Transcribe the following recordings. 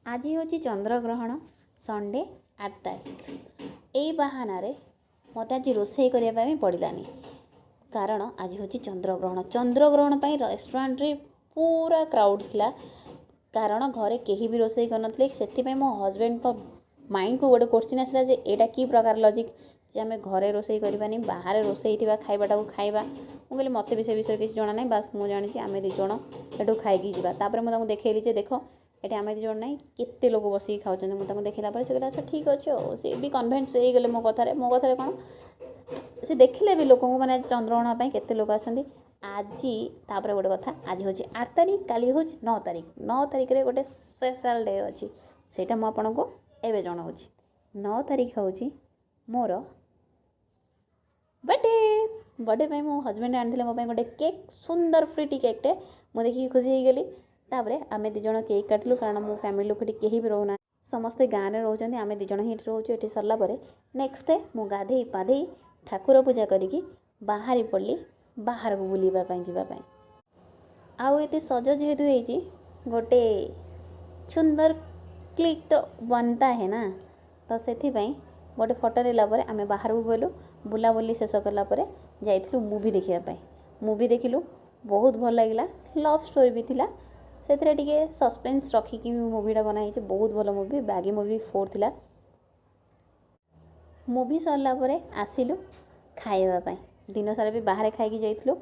ଆଜି ହେଉଛି ଚନ୍ଦ୍ରଗ୍ରହଣ, ସଣ୍ଡେ 8 ତାରିଖ। ଏଇ ବାହାନାରେ ମୋତେ ଆଜି ରୋଷେଇ କରିବା ପାଇଁ ପଡ଼ିଲାନି, କାରଣ ଆଜି ହେଉଛି ଚନ୍ଦ୍ରଗ୍ରହଣ। ଚନ୍ଦ୍ରଗ୍ରହଣ ପାଇଁ ରେଷ୍ଟୁରାଣ୍ଟରେ ପୁରା କ୍ରାଉଡ଼ ଥିଲା, କାରଣ ଘରେ କେହି ବି ରୋଷେଇ କରିନଥିଲେ। ସେଥିପାଇଁ ମୋ ହଜବେଣ୍ଡଙ୍କ ମାଇଣ୍ଡକୁ ଗୋଟେ କୋଶ୍ଚିନ୍ ଆସିଲା ଯେ ଏଇଟା କି ପ୍ରକାର ଲଜିକ୍ ଯେ ଆମେ ଘରେ ରୋଷେଇ କରିବାନି, ବାହାରେ ରୋଷେଇ ହେଇଥିବା ଖାଇବାଟାକୁ ଖାଇବା। ମୁଁ କହିଲି ମୋତେ ବି ସେ ବିଷୟରେ କିଛି ଜଣା ନାହିଁ, ବାସ୍ ମୁଁ ଜାଣିଛି ଆମେ 2 ଜଣ ଏଠୁ ଖାଇକି ଯିବା। ତାପରେ ମୁଁ ତାଙ୍କୁ ଦେଖେଇଲି ଯେ ଦେଖ ଏଠି ଆମେ 2 ଜଣ ନାହିଁ, କେତେ ଲୋକ ବସିକି ଖାଉଛନ୍ତି। ମୁଁ ତାଙ୍କୁ ଦେଖିଲା ପରେ ସେ କହିଲେ ଆଚ୍ଛା ଠିକ୍ ଅଛି। ଆଉ ସେ ବି କନଭିନ୍ସ ହେଇଗଲେ ମୋ କଥାରେ। ମୋ କଥାରେ କ'ଣ, ସେ ଦେଖିଲେ ବି ଲୋକଙ୍କୁ, ମାନେ ଆଜି ଚନ୍ଦ୍ରଗ୍ରହଣ ପାଇଁ କେତେ ଲୋକ ଆସନ୍ତି ଆଜି। ତାପରେ ଗୋଟେ କଥା, ଆଜି ହେଉଛି 8 ତାରିଖ, କାଲି ହେଉଛି 9 ତାରିଖ। 9 ତାରିଖରେ ଗୋଟେ ସ୍ପେଶାଲ୍ ଡେ ଅଛି, ସେଇଟା ମୁଁ ଆପଣଙ୍କୁ ଏବେ ଜଣାଉଛି। 9 ତାରିଖ ହେଉଛି ମୋର ବର୍ଥଡ଼େ। ବର୍ଥଡ଼େ ପାଇଁ ମୋ ହଜବେଣ୍ଡ ଆଣିଥିଲେ ମୋ ପାଇଁ ଗୋଟେ କେକ୍, ସୁନ୍ଦର ଫ୍ରିଟି କେକ୍ଟେ। ମୁଁ ଦେଖିକି ଖୁସି ହେଇଗଲି। ତାପରେ ଆମେ 2 ଜଣ କେକ୍ କାଟିଲୁ, କାରଣ ମୋ ଫ୍ୟାମିଲି ଲୋକ ଏଠି କେହି ବି ରହୁନାହାନ୍ତି, ସମସ୍ତେ ଗାଁରେ ରହୁଛନ୍ତି, ଆମେ 2 ଜଣ ହିଁ ଏଠି ରହୁଛୁ। ଏଠି ସରିଲା ପରେ ନେକ୍ସଟ ଡେ ମୁଁ ଗାଧେଇ ପାଧେଇ ଠାକୁର ପୂଜା କରିକି ବାହାରି ପଡ଼ିଲି ବାହାରକୁ ବୁଲିବା ପାଇଁ ଯିବା ପାଇଁ। ଆଉ ଏତେ ସଜ ଯେହେତୁ ହେଇଛି, ଗୋଟେ ସୁନ୍ଦର କ୍ଲିକ୍ ତ ବନତା ହେ ନା, ତ ସେଥିପାଇଁ ଗୋଟେ ଫଟୋ ନେଲା ପରେ ଆମେ ବାହାରକୁ ଗଲୁ। ବୁଲାବୁଲି ଶେଷ କଲା ପରେ ଯାଇଥିଲୁ ମୁଭି ଦେଖିବା ପାଇଁ। ମୁଭି ଦେଖିଲୁ, ବହୁତ ଭଲ ଲାଗିଲା। ଲଭ୍ ଷ୍ଟୋରି ବି ଥିଲା, ସେଥିରେ ଟିକେ ସସ୍ପେନ୍ସ ରଖିକି ବି ମୁଭିଟା ବନା ହେଇଛି। ବହୁତ ଭଲ ମୁଭି, ବାଗି ମୁଭି 4 ଥିଲା। ମୁଭି ସରିଲା ପରେ ଆସିଲୁ ଖାଇବା ପାଇଁ। ଦିନ ସାରା ବି ବାହାରେ ଖାଇକି ଯାଇଥିଲୁ,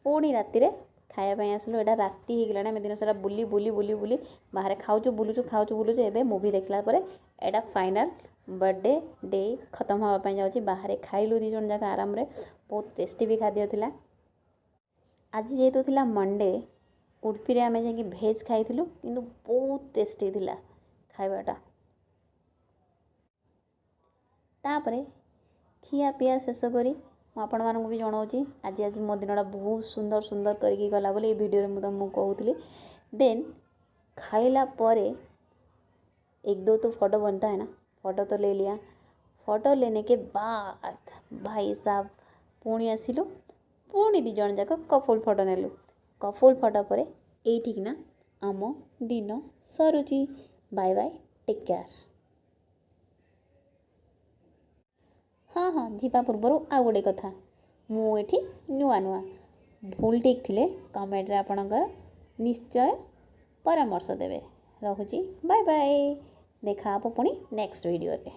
ପୁଣି ରାତିରେ ଖାଇବା ପାଇଁ ଆସିଲୁ। ଏଇଟା ରାତି ହେଇଗଲାଣି, ଆମେ ଦିନ ସାରା ବୁଲି ବୁଲି ବୁଲି ବୁଲି ବାହାରେ ଖାଉଛୁ ବୁଲୁଛୁ ଖାଉଛୁ ବୁଲୁଛୁ। ଏବେ ମୁଭି ଦେଖିଲା ପରେ ଏଇଟା ଫାଇନାଲ୍ ବର୍ଥଡ଼େ ଡେ ଖତମ ହେବା ପାଇଁ ଯାଉଛି। ବାହାରେ ଖାଇଲୁ 2 ଜଣ ଯାକ ଆରାମରେ, ବହୁତ ଟେଷ୍ଟି ବି ଖାଦ୍ୟ ଥିଲା। ଆଜି ଯେହେତୁ ଥିଲା ମଣ୍ଡେ, ଉଡ଼ୁପିରେ ଆମେ ଯାଇକି ଭେଜ୍ ଖାଇଥିଲୁ, କିନ୍ତୁ ବହୁତ ଟେଷ୍ଟି ଥିଲା ଖାଇବାଟା। ତାପରେ ଖିଆପିଆ ଶେଷ କରି ମୁଁ ଆପଣମାନଙ୍କୁ ବି ଜଣାଉଛି ଆଜି ଆଜି ମୋ ଦିନଟା ବହୁତ ସୁନ୍ଦର ସୁନ୍ଦର କରିକି ଗଲା ବୋଲି ଏଇ ଭିଡ଼ିଓରେ ମୁଁ ତୁମକୁ କହୁଥିଲି। ଦେନ୍ ଖାଇଲା ପରେ ଏକ ଦୋ ତ ଫଟୋ ବନତା ହେ ନା, ଫଟୋ ତ ଲେ ଲିଆ। ଫଟୋ ଲେନେ କେ ବାଦ ଭାଇ ସାହବ ପୁଣି ଆସିଲୁ, ପୁଣି 2 ଜଣ ଯାକ କପୁଲ୍ ଫଟୋ ନେଲୁ। କପୁଲ୍ ଫଟୋ ପରେ ଏଇଠିକିନା ଆମ ଦିନ ସରୁଛି। Bye bye, take care. ହଁ ହଁ, ଯିବା ପୂର୍ବରୁ ଆଉ ଗୋଟେ କଥା, ମୁଁ ଏଠି ନୂଆ ନୂଆ, ଭୁଲ ଠିକ୍ ଥିଲେ କମେଣ୍ଟରେ ଆପଣଙ୍କର ନିଶ୍ଚୟ ପରାମର୍ଶ ଦେବେ। ରହୁଛି, ବାଏ ବାଏ, ଦେଖା ହେବ ପୁଣି ନେକ୍ସଟ ଭିଡ଼ିଓରେ।